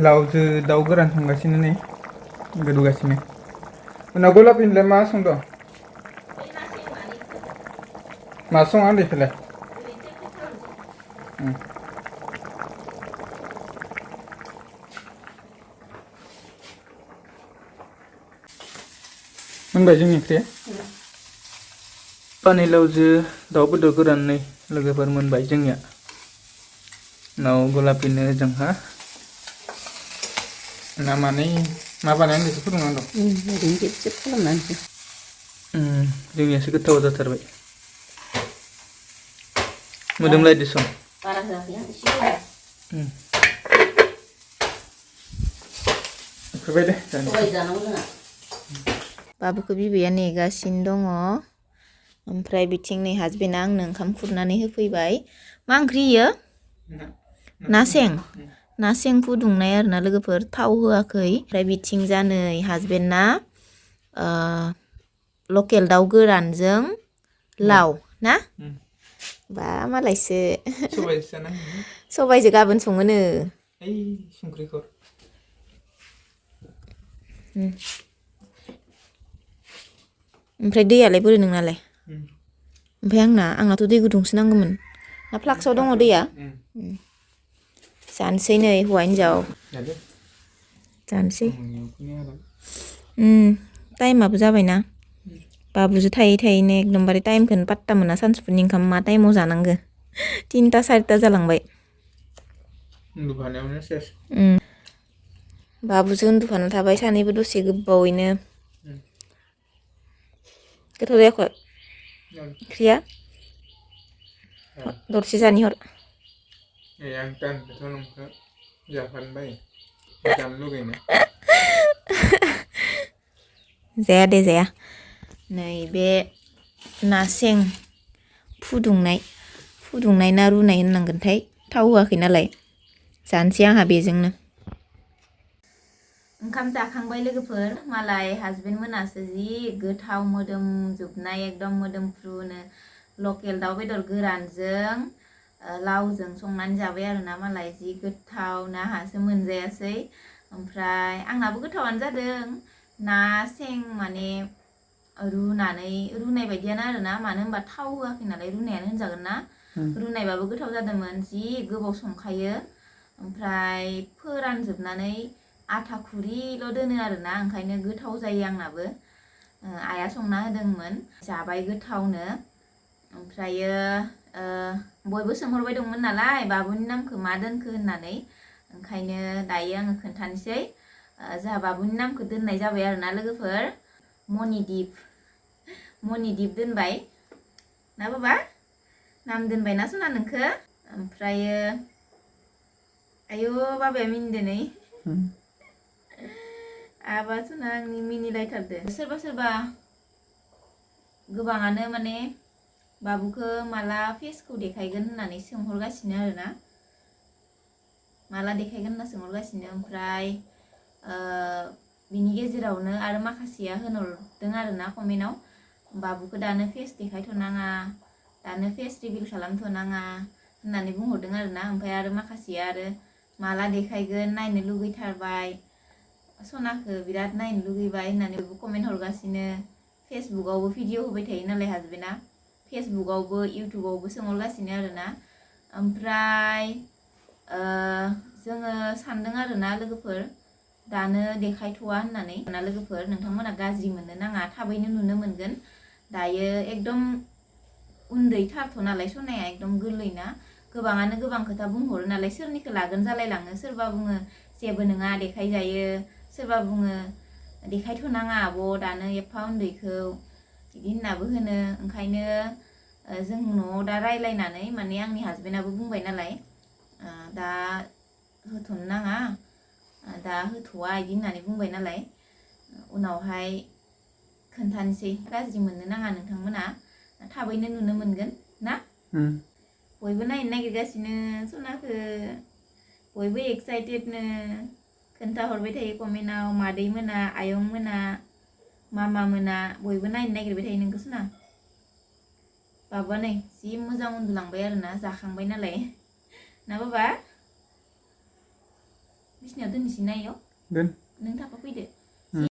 लावजो दाउ गोरान संगासिनो नै गोदौगासिनो उनाव गलापिनोलाय मा संदों मा सङा उन्दैखौलाय मोनबाय जोंनि ओंख्रिया पानिलावजो दाउ बेदर गोरान नै लोगोफोर मोनबाय जोंनिया उनाव गलापिनो जोंहा ना मानै मा बानायनो बेखौ फुदुंनानै दं ओरैनो जेब जेब खालामनानै जोंनियासो गोथाव जाथारबाय मोदोमलायदो सं बारा होआखै आं एसे होदों बेफोरबाय दे सबाय जानांगौ जोंहा बाबुखौ बिबैया नेगासिनो दङ ओमफ्राय बिथिं नै हासबेन्डआ आंनो ओंखाम खुरनानै होफैबाय मा ओंख्रि इयो ना सें फुदुंनाय आरोना लोगोफोर थाव होआखै ओमफ्राय बिथिं जा नै हासबेन्डना लकेल दाउ गोरानजों लाव ना बा मालायसो सबायजों गाबोन सङोनो संख्रिखौ ओमफ्राय दैयालाय बोरै नोंनालाय ओमफ्राय आंनाथ' दै गुदुंसो नांगौमोन ना फ्लाक्सआव दङ दैया जानोसै नै हौवा हिन्जाव जानोसै टाइमाबो जाबायना बाबुजों थायै थायैनो एकदमबारे टाइमखौनो पात्ता मोना सानजौफुनि ओंखाम मा टाइमाव जानांगो 3टा 4टा जालांबाय बाबुजों उन्दुफाना थाबाय सानैबो दसे गोबावैनो गोथाव जायाखै ओंख्रिया दरसे जानि हर आं दानखौथ' नोंखौ जाफानो बायो जानो लुगैनो जाया दे जाया नैबे ना सें फुदुंनाय ना रुनाय होननांगोनथाय थाव होआखै नालाय जानोसै आंहा बेजोंनो ओंखाम जाखांबाय लोगोफोर मालाय हासबेन्ड मोनासो जि गोथाव मोदोमजोबनाय एकदम मोदोमफ्रुनो लकेल दाउ बेदर गोरानजों लावजों संनानै जाबाय आरोना मालाय जि गोथाव ना आंहासो मोनजायासै ओमफ्राय आंनाबो गोथावानो जादों ना सें माने रुनाय बायदियानो आरोना मानो होनबा थाव होआखै नालाय रुनायानो होनजागोन ना रुनायबाबो गोथाव जादोंमोन जि गोबाव संखायो ओमफ्राय फोरानजोबनानै आथा खुरिल' दोनो आरोना ओंखायनो गोथाव जायो आंनाबो आइया संना होदोंमोन जाबाय गोथावनो ओमफ्रायो बयबो सोंहरबाय दंमोन नालाय बाबुनि नामखौ मा दोनखो होननानै ओंखायनो दायो आङो खोन्थानोसै जोंहा बाबुनि नामखौ दोननाय जाबाय आरोना लोगोफोर मनिदीप दोनबाय ना बाबा नाम दोनबाय ना सना नोंखो ओमफ्रायो आयु बाबाया मिनिदो नै आबा सना आंनि मिनिलायथारदो सोरबा गोबाङानो माने बाबुखौ माला फेसखौ देखायगोन होननानै सोंहरगासिनो आरोना माला देखायगोन होनना सोंहरगासिनो ओमफ्राय बिनि गेजेरावनो आरो माखासेया होनहरदों आरोना कमेन्टआव बाबुखौ दानो फेस देखायथ'नाङा दानो फेस रिभिल खालामथ'नाङा होननानै बुंहरदों आरोना ओमफ्राय आरो माखासेया आरो माला देखायगोन नायनो लुगैथारबाय सनाखौ बिराद नायनो लुगैबाय होननानै बयबो कमेन्ट हरगासिनो फेसबुकआवबो भिडिअ होबाय थायो नालाय हासबेन्डआ फेसबुकआवबो इउटुबावबो सोंहरगासिनो आरोना ओमफ्राय जोङो सानदों आरोना लोगोफोर दानो देखायथ'वा होननानै ना लोगोफोर नोंथांमोना गाज्रि मोननो नाङा थाबैनो नुनो मोनगोन दायो एकदम उन्दैथारथ' नालाय सनाया एकदम गोरलैना गोबाङानो गोबां खोथा बुंहरो नालाय सोरनिखौ लागोन जालायलाङो सोरबा बुङो जेबो नङा देखायजायो सोरबा बुङो देखायथ'नाङा आब' दानो एफा उन्दैखौ बिदि होननाबो होनो ओंखायनो जों न'आव दा रायलायनानै माने आंनि हासबेन्डआबो बुंबाय नालाय दा होथ'नो नाङा दा होथ'वा बिदि होननानै बुंबाय नालाय उनावहाय खोन्थानोसै गाज्रि मोननो नाङा नोंथांमोना थाबैनो नुनो मोनगोन ना बयबो नायनो नागिरगासिनो सनाखौ बयबो एक्साइटेडनो खोन्थाहरबाय थायो कमेन्टआव मादै मोना आयं मोना मामा मोना बयबो नायनो नागिरबाय थायो नोंखौ सना बाबुआ नै जि मोजां उन्दुलांबाय आरोना जाखांबाय नालाय ना बाबा बिसिनायाव दोननोसै ना इयाव दोन नों थाफा फैदो